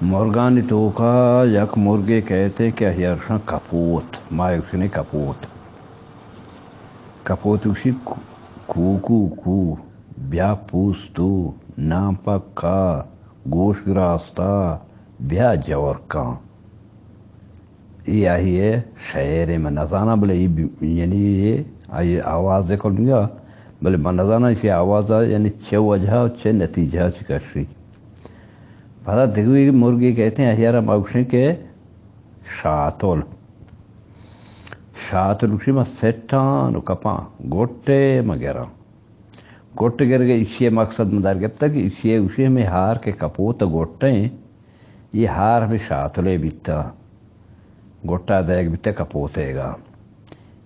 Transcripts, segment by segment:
مرگانی توکا یک مرگے کئیت کہ آئی ءَ گوشاں کپوت، ما گوشنے کپوت۔ کپوت گوشی کو، کو، کو، کو، بیا پوستو، نام پکا، گوش گراستا، بیا جور کن۔ اے آئی ءِ شعرے، من نزاناں، بلے اے بی-، یعنی اے آئی آواز ءِ کلنگا، بلے من نزاناں ایشی آواز ءَ یعنی چہ وجہ ءَ چہ نتیجہ ءَ چہ کشی۔ پدا دگوی مرگے کئیت، آئی ءَ را ما گوشیں کہ شاتل۔ شاتل گوشی ما سٹاں و کپاں، گٹے ما گراں۔ گٹ گرگ ءِ ایشی ءِ مقصد من در گپتگ کہ ایشی ءِ گوشی ہمے ہار کہ کپوت ءِ گٹ ایں، اے ہار ہمے شاتلے بیتہ، گٹا دئیگ بیتہ کپوتیگا۔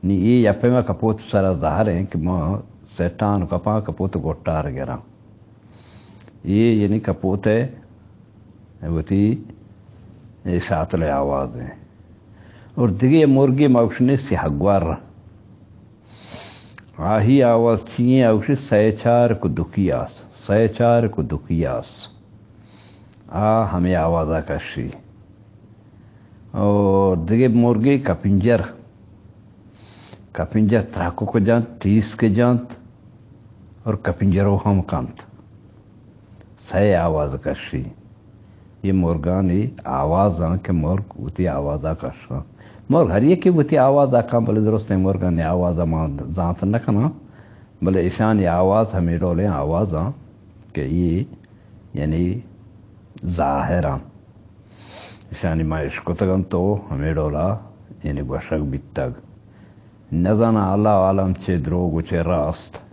نی اے یک پیما کپوت سرا زہر ایں کہ ما سٹاں و کپاں، کپوت ءِ گٹا را گراں۔ اے یعنی کپوت ءِ وتی اے شاتل ءِ آواز ایں۔ اور دگہ مرگے ما گوشنے سیاہ گور۔ آہی آواز چی ایں؟ آ گوشی سئے چار کو دکی آس، سئے چار کو دکی آس۔ آ ہمے آوازا کشی۔ اور دگہ مرگے کپنجر، کپنجر ترکو کو جنت، ٹیس کے جنت اور کپنجرو ہم کنت۔ سئے آواز کشی۔ اے مرگانی آوازاں کہ مرگ وتی آوازا کشاں۔ مرگ ہر یکے وتی آوازا کن، بلے درستیں مرگانی آوازا ما زانت نہ کناں، بلے اشانی آواز ہمے ڈولیں آوازاں کہ اے یعنی ظاہراں۔ اشانی ما اشکتگ انت و ہمے ڈولا یعنی گوشگ بیتگ۔ نزاناں اللہ عالم چے دروگ و چے راست۔